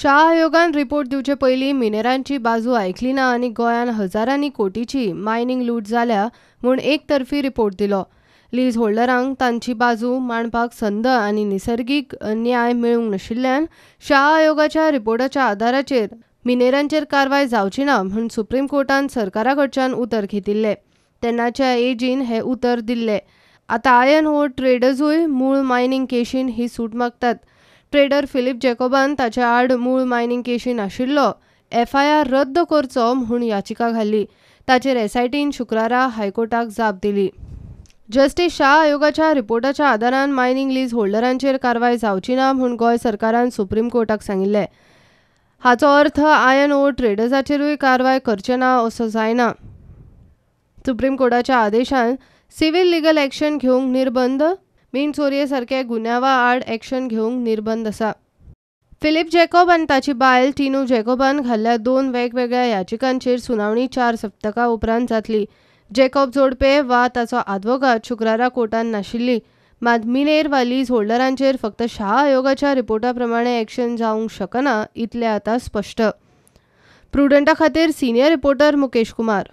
शाह आयोगान रिपोर्ट दिवचे पयलीं मिनेरांची बाजू आयकली ना आनी गोंयांत हजारांनी कोटीची मायनिंग लूट जाल्या म्हूण एकतर्फी रिपोर्ट दिलो. लीज होल्डरांक तांची बाजू मांडपाक संद आनी निसर्गीक न्याय मेळूंक नाशिल्ल्यान शाह आयोगाच्या रिपोर्टाच्या आदाराचेर मिनेरांचेर कारवाय जावची ना म्हूण सुप्रीम कोर्टान सरकारा कडच्यान उतर घेतिल्लें. तेन्नाच्या एजीन हें उतर दिल्लें. आतां आयर्न ओर ट्रेडर्सूय मूळ मायनिंग केशीन ही सूट मागतात. ट्रेडर फिलीप जॅकोबान ताचे आड मूळ मायनिंग केशीन आशिल्लो एफआयआर रद्द करचो म्हूण याचिका घाल्ली. ताचेर एसआयटीन शुक्रारा हायकोर्टाक जाप दिली. जस्टीस शाह आयोगाच्या रिपोर्टाच्या आदारान मायनिंग लीज होल्डरांचेर कारवाय जावची ना म्हूण गोंय सरकारान सुप्रीम कोर्टाक सांगिल्लें. हाचो अर्थ आयर्न ओर ट्रेडर्साचेरूय कारवाय करचे ना असो जायना. सुप्रीम कोर्टाच्या आदेशान सिव्हील लिगल एक्शन घेवंक निर्बंध, मीन चोरये सारके गुन्यांवा आड एक्शन घेवंक निर्बंध आसा. फिलीप जॅकोब आनी ताची बायल टिनू जॅकोबान घाल्ल्या 2 वेगवेगळ्या याचिकांचेर सुनावणी 4 सप्तकां उपरांत जातली. जॅकोब जोडपे वा ताचो आदवोगाद शुक्रारा कोर्टान नाशिल्ली. मात मिनेर वा लीज होल्डरांचेर फक्त शाह आयोगाच्या रिपोर्टा प्रमाणे एक्शन जावंक शकना इतलें आतां स्पश्ट. प्रुडंटा खातीर सिनियर रिपोर्टर मुकेश कुमार.